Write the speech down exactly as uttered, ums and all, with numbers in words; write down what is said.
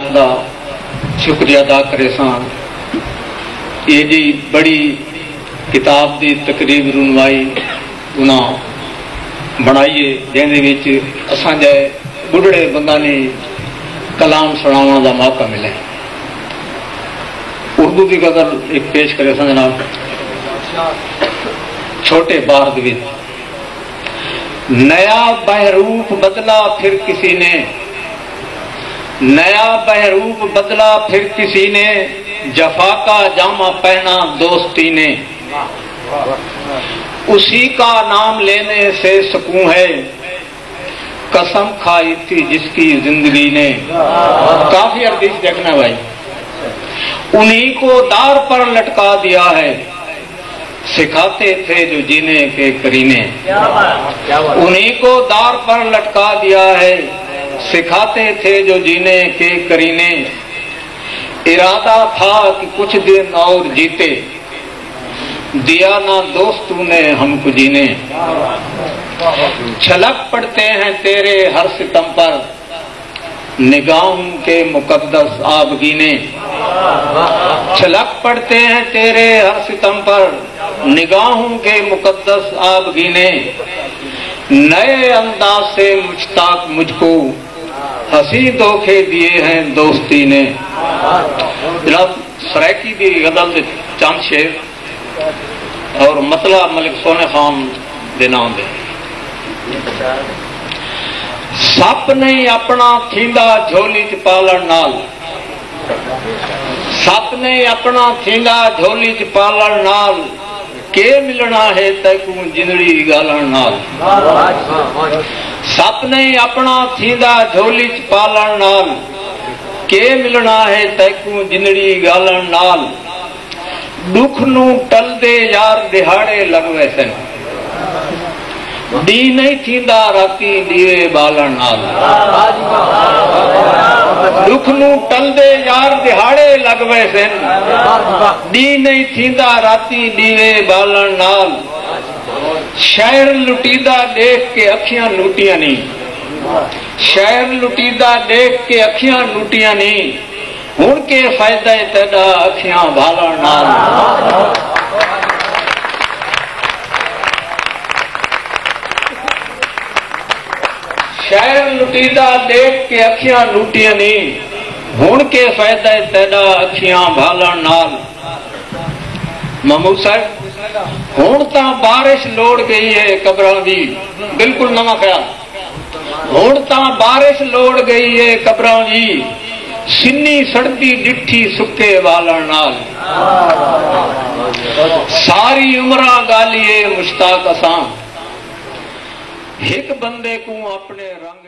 دا شکریہ ادا کریساں۔ ایڈی بڑی کتاب دی تقریب رونمائی انہاں بݨائی ہے، جیندے وچ اساں جئے ٻڈھڑے بنداں نی کلام سݨاوݨ دا موقع ملے۔ اردو دی غزل ہک پیش کریساں جناب۔ چھوٹے بارد وچ نیا بہروپ بدلا پھر کسی نے، نیا بہروپ بدلا پھر کسی نے، جفا کا جامہ پہنا دوستی نے۔ اسی کا نام لینے سے سکون ہے، قسم کھائی تھی جس کی زندگی نے۔ کافی اردیف دیکھنا بھائی۔ انہیں کو دار پر لٹکا دیا ہے، سکھاتے تھے جو جینے کے قرینے۔ انہیں کو دار پر لٹکا دیا ہے، سکھاتے تھے جو جینے کے قرینے۔ ارادہ تھا کہ کچھ دن اور جیتے، دیا نہ دوست تو نے ہم کو جینے۔ چھلک پڑتے ہیں تیرے ہر ستم پر، نگاہوں کے مقدس آبگینے۔ چھلک پڑتے ہیں تیرے ہر ستم پر، نگاہوں کے مقدس آبگینے۔ نئے انداز سے مشتاق مجھ کو، ہنسی دھوکے دیے ہیں دوستی نے۔ جناب، سرائیکی دی غزل دے چند شعر اور مطلع ملک سونے خان دے نام دے۔ سپ نہیں اپنا تھیندا جھولی چ پالݨ نال، سپ نہیں اپنا تھیندا جھولی چ پالݨ نال، کے ملݨا ہے تیکوں جندڑی ڳالݨ نال۔ سپ نہیں اپنا تھیندا جھولی چ پالݨ نال، کے ملݨا ہے تیکوں جندڑی ڳالݨ نال۔ ݙکھ نوں ٹلدے یار ݙیہاڑے لڳ ویسن، ݙینہہ نہیں تھیندا راتی ݙیوے ٻالݨ نال۔ ݙکھ نوں ٹلدے یار ݙیہاڑے لڳ ویسن، ݙینہہ نہیں تھیندا راتی ݙیوے ٻالݨ نال۔ شہر لٹیدا ݙیکھ کے اکھیاں لٹیاں نی، شہر لٹیدا ݙیکھ کے اکھیاں لٹیاں نی، ہݨ کے فائدہ ہے تیݙا اکھیاں بھالݨ نال۔ شہر لٹیدا ݙیکھ کے اکھیاں لٹیاں نی، ہݨ کے فائدہ ہے تیݙا اکھیاں بھالݨ نال۔ محمود صاحب، ہݨ تاں بارش لوڑ ڳئی ہے قبراں دی، بالکل نواں خیال۔ ہݨ تاں بارش لوڑ ڳئی ہے قبراں دی، سنی سڑدی ݙٹھی سکے والݨ نال۔ ساری عمراں ڳالیے مشتاق اساں، ہک بندے کوں اپݨے رنگ